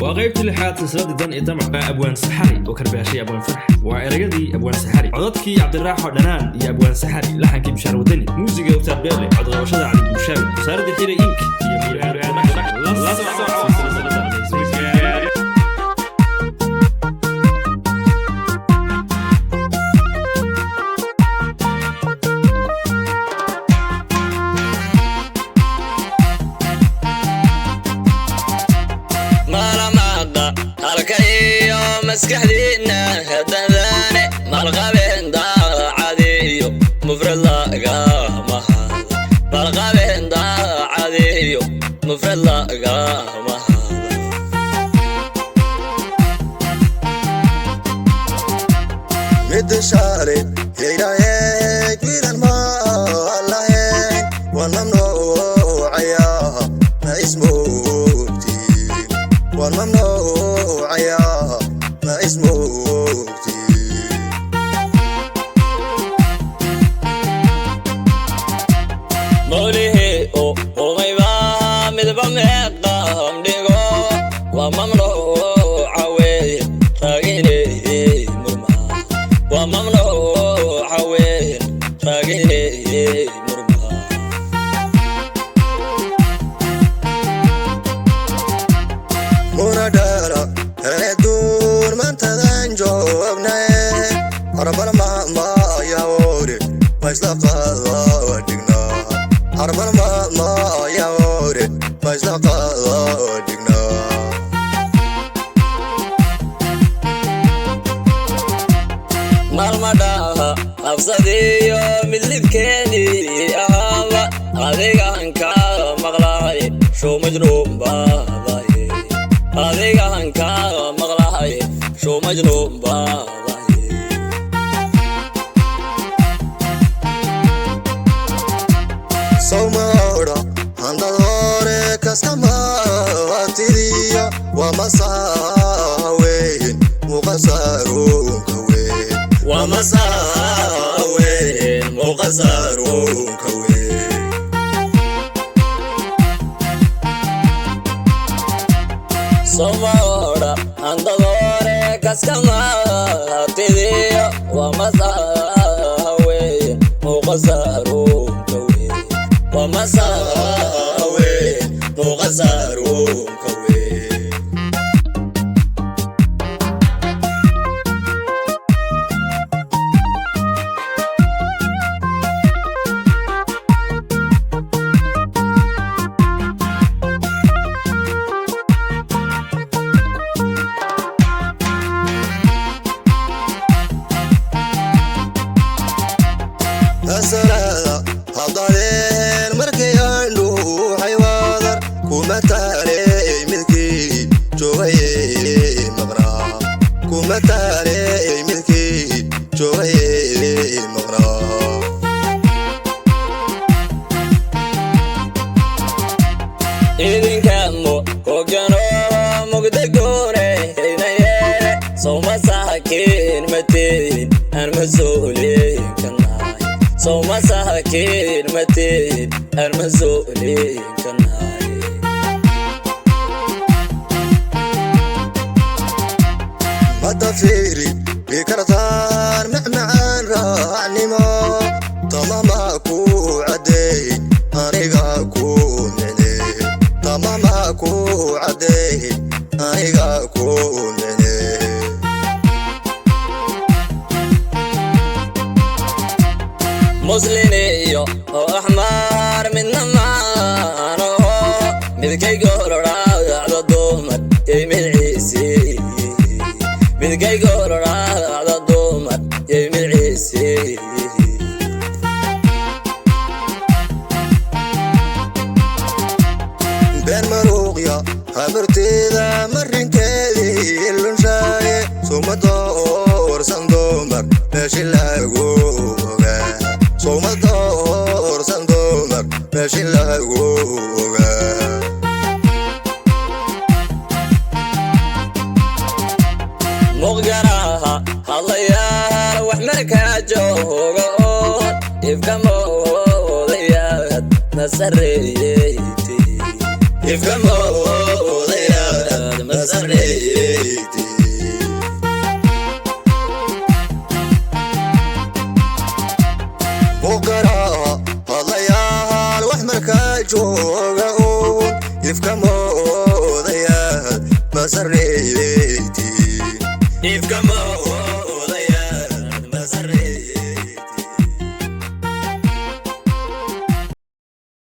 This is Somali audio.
Waa qaybtii lixaad silsiladii Dan iyo Damac ee Abwaan Saxari oo karbaashay Abwaan Farxad. Waa erayadii Abwaan Saxari, codadkii Cabdiraaxo Dhanaan iyo Abwaan Saxari, laxankii Bishaar Wadani, muusiga Ustaad Beele, codqabashada Cali Bulshaawi, wasaaradda Xira Ink iyo Miiraad. La soco silsilada. Maalamaada halka iyo maskaxdiinna hadadaane maalqabeen daacadiyo mufrad lagama hado, maalqabeen daacadiyo mufrad lagama hado. Midda shaale heyraheed wiilan ma lahayn, waan mamnuucayaa, ma ismoogtiin? Waan mamnuucayaa, ma ismoogtiin? Mawlihii u umaybaa midba meeqaam dhigo, waa mamnuuca weyn raginey murmaa, waa mamnuuca weyn raginey murmaa. Munadhara heeduun mantadan joognae arbal maamayaore ma isla qaada dhignaa, arbal maamayaore ma isla qaada dhignaa. Maalmadhaha habsadiyo midlibkeeni ahaaba adigan kaa maqlahay shuu majnuun baadaye, adigan kaa maqlahay shuu majnuun baadaye. Sawmaodha handad hore kaskamaatidiya waa masaaweyn muqasaruunka weyn, waa masaaweyn muqasaruunka weyn. Somaodha handadore kaskamaatidiyo waa masaaweyn muqasaruunka weyn, waa masaaweyn muqasaruunka weyn. Masalada hadadeen markay aandhuuxay waadar kuma taaley midkii joogayey maqnaa, kuma taaley midkii joogayey maqnaa. Idinkamu hogano mugdagoonaynaye sawmasahakiin matiin aan mas-uuliinkanahay, sawmasahakiin matiin aan mas-uuliinkanahay. Mata fiiri bikartaan macmacaan raacnimo tamama ku caddeey aniga ku micne, tamama ku caddeey aniga ku micne. Muslin iyo oo axmaar midna maano, midkay gororacdo dumar yay midciisii, midkay gororacdo dumar yay midciisii. Been maruuqya habarteeda marinkeedii lunshaaye, suma doorsan dumar meeshi lagu ogaa, suma doorsan dumar meeshi lagu ogaa. Muqgaraha hadlayaal wax markaa jooga oon ifka moodayaad masareeyeyte, ifka moodayaad. Masarneyti. Buqaraa hadlayaal wax markaa jooga uun ifka moodayaad masarneyti.